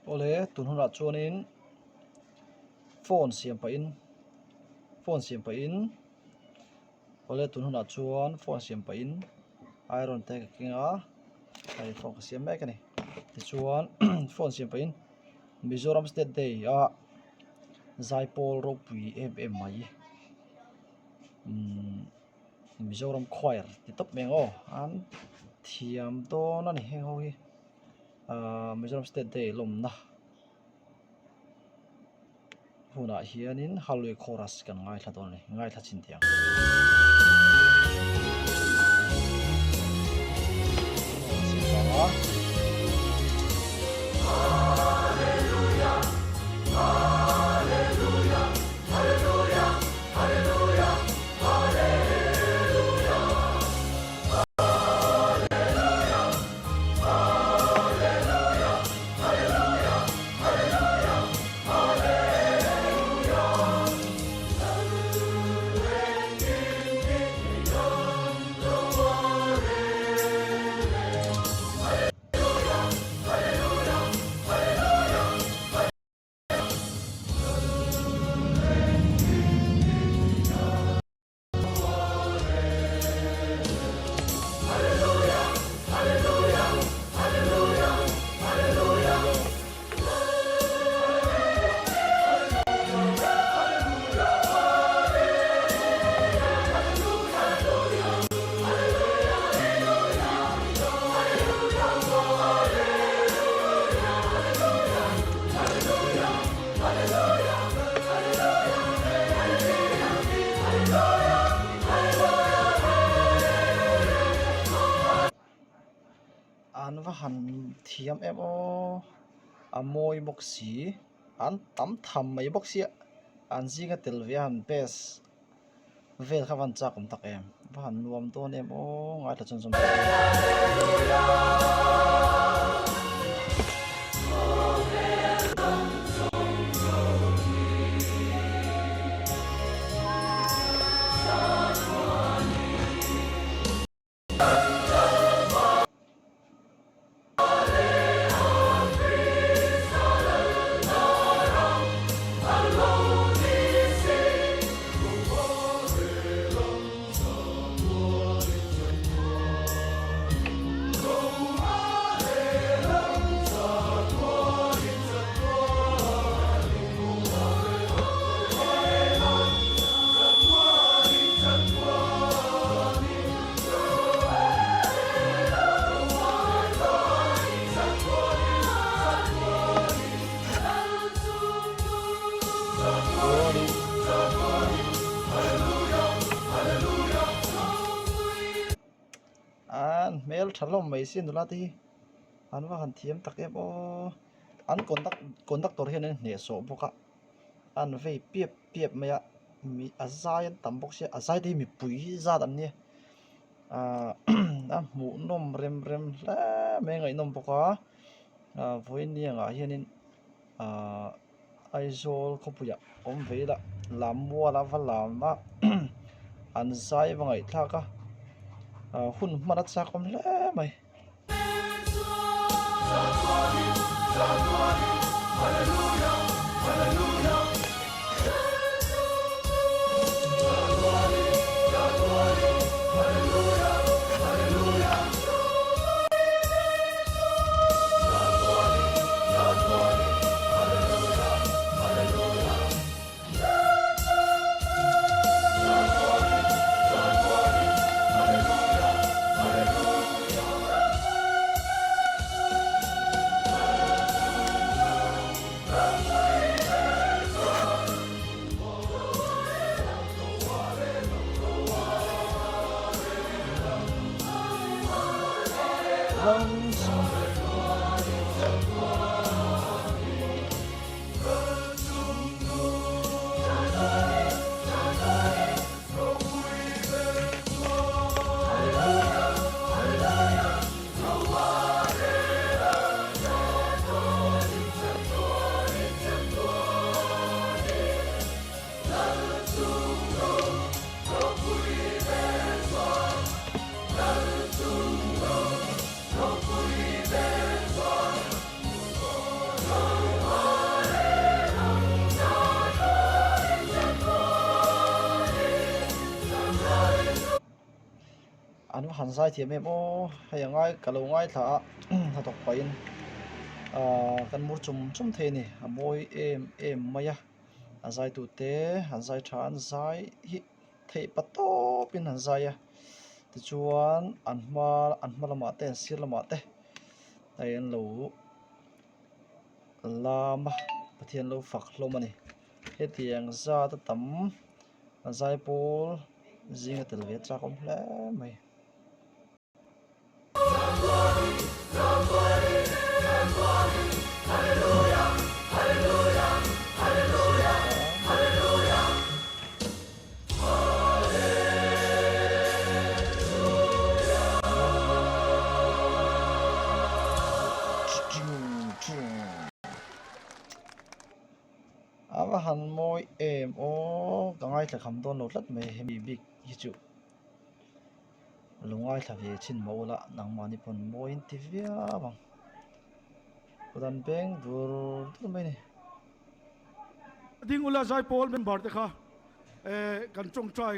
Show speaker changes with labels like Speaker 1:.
Speaker 1: Awle tun hunah chuanin phone siam pahin phone siam pahin awle tun hunah chuan phone siam pahin iron te ka keng a hei phone ka siam mek a ni tichuan phone siam pahin Mizoram state day a zaipawl ropui em em mai umm Mizoram choir ti tawp mai ang aw an thiam dawn a ni heng ho hi. Ahh Mizoram state day lawmna hunah hianin Hallway chorus kan ngaithla dawn a ni ngaithla chin teh ang. An va han thiam em aw a mawi bawk si an tam tham mai bawk sia an zinga tel ve a han best vel kha van chak awm tak em va han nuam dawn em aw ngaithla chhun zawm teh ang. An hmel tha hlawm mai sia nula te hi an va han thiam tak em aw an conduct conductor hian an hnehsawh bawk a an vei piap piap mai a mi a zai an tam bawk sia a zai te hi mipui zat an nia ahh a hmuhnawm rem rem hle mai a ngaihnawm bawk a ah vawiin ah hianin ahh Aizawl khawpuiah awm ve ila lam mual a va lam a an zai va ngaihthlak a ah hun hman a chak awm hle mai. An va han zai thiam em aw hei a ngai ka lo ngaithla a hnathawk pahin ahh kan mur chum chum thei a ni a mawi em em mai a a zai tute an zai tha an zai hi theih pa tawpin an zai a tichuan an hma an hma lamah te an sir lamah te hei an lo lam a Pathian lo fak hlawm a ni hetiang zat a tam. A zai pawl zinga tel ve a chak awm hle mai. A va han mawi em aw ka ngaithla kham dawn lo tlat mai hemi bik hi chu lo ngaithla ve chhin mah ula nangmahni pawn mawi in ti viau ang kut an beng dur dur mai a ni.
Speaker 2: Ding ula Zaipawl member te kha eh kan tawngtai.